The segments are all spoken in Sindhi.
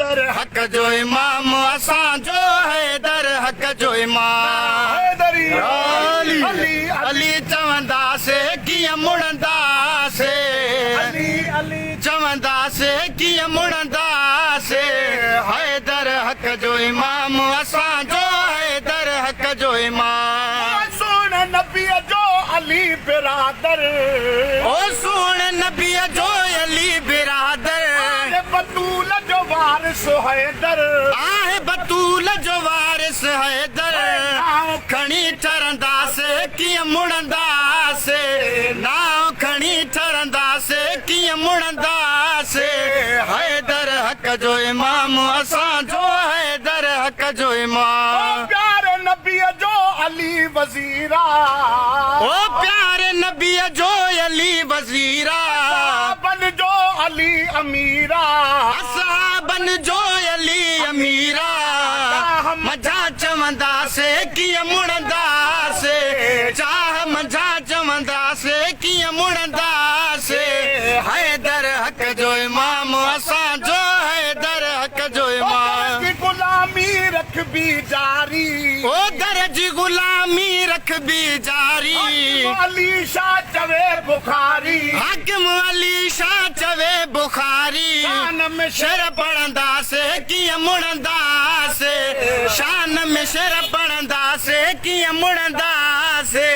حيدر حق جو امام اسان جو حيدر حق جو امام. حيدري علي علي علي چونداسي ڪيئن مڙنداسي. علي علي چونداسي ڪيئن مڙنداسي. حيدر حق جو امام اسان جو حيدر حق جو امام. سهڻي نبيء جو علي برادر. او سهڻي نبيء جو علي برادر. آهي بتول جو وارث حيدر. آهي بتول جو وارث حيدر. نانء کڻي ٺرنداسي ڪيئن مڙنداسي. نانء کڻي ٺرنداسي ڪيئن مڙنداسي. حيدر حق جو امام اسان جو حيدر حق جو امام. او پياري نبيء جو علي وزيرا. او پياري نبيء جو علي وزيرا. اصحابن جو علي اميرا. اصحابن جو علي اميرا. منجهان چونداسي ڪيئن مڙنداسي. چاهه منجهان چونداسي ڪيئن مڙنداسي. حيدر حق جو امام اسان جو حيدر حق جو امام. در جي غلامي رکبي جاري. او در جي غلامي رکبي جاري. حاڪم علي شاهه چوي بخاري. حاڪم علي شاهه چوي بخاري. شان ۾ شعر پڙهنداسي ڪيئن مڙنداسي. شان ۾ شعر پڙهنداسي ڪيئن مڙنداسي.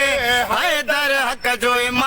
حيدر حق جو امام.